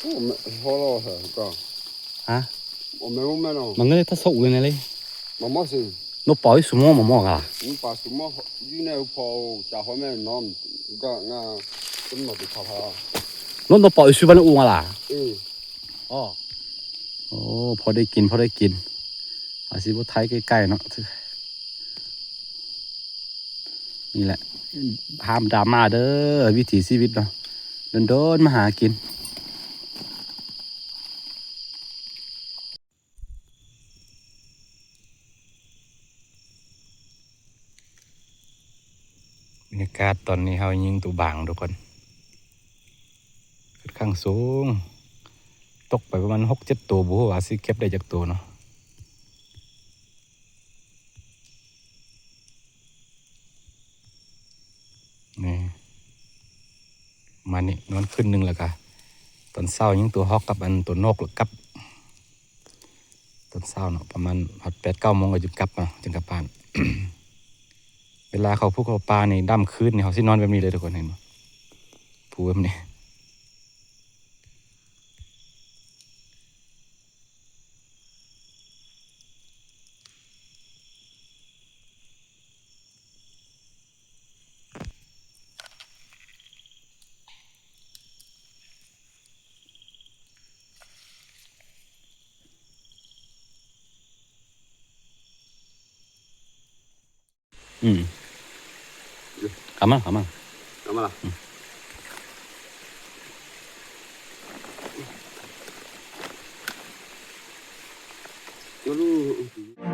ໂອ້ ແມ່ນພໍລະເອີ ກໍ ຮະ ໂອ້ ແມ່ນບໍ່ແມ່ນເນາະ ມັນກໍເລີຍຕາໂຊກຢູ່ນັ້ນເລີຍ ມາໝໍຊິ ນົກປ່າຢູ່ສຸໂມມາໝໍກະ ມັນປ່າສຸໂມຢູ່ໃນພໍຈາຮອດແມ່ນ້ຳ ກໍງາ ເປັນມາຕິຄາພາ ນົກ ນົກປ່າຢູ່ສຸວັນນະອຸມາລະ ເອີ ອໍ ໂອ້ ພໍໄດ້ກິນ ພໍໄດ້ກິນ ອາຊິບໍ່ຖ່າຍໃກ້ໆເນາະ ນີ້ແຫຼະ ຫ້າມດຣາມາເດີ ວິຖີຊີວິດເນາະ ດົນໆມາຫາກິນ. ເ ບັນຍາກາດຕອນນີ້ເຮົາຍິງໂຕບາງທຸກຄົນ ຂ້ອນຂ້າງສູງ ຕົກໄປປະມານຫົກເຈັດໂຕ ບໍ່ຮູ້ວ່າຊິເກັບໄດ້ຈັກໂຕເນາະ. ນີ້ ປະມານນີ້ ນອນຄືນໜຶ່ງ ແລ້ວກະຕອນເຊົ້າຍິງໂຕຮອກກັບອັນໂຕນົກ ແລ້ວກັບ ຕອນເຊົ້າເນາະ ປະມານຮອດແປດເກົ້າໂມງກໍຈຶ່ງກັບເນາະ ຈຶ່ງກັບບ້ານ. ເວລາເຂົ້າພູເຂົ້າປ່ານີ້ ຄ່ຳຄືນນີ້ ເຮົາຊິນອນແບບນີ້ເລີຍທຸກຄົນ ເຫັນບໍ່ ພູແບບນີ້. ອືມ ເຂົ້າມາ ເຂົ້າມາ ເຂົ້າມາລະ ອືມ ມາດູ.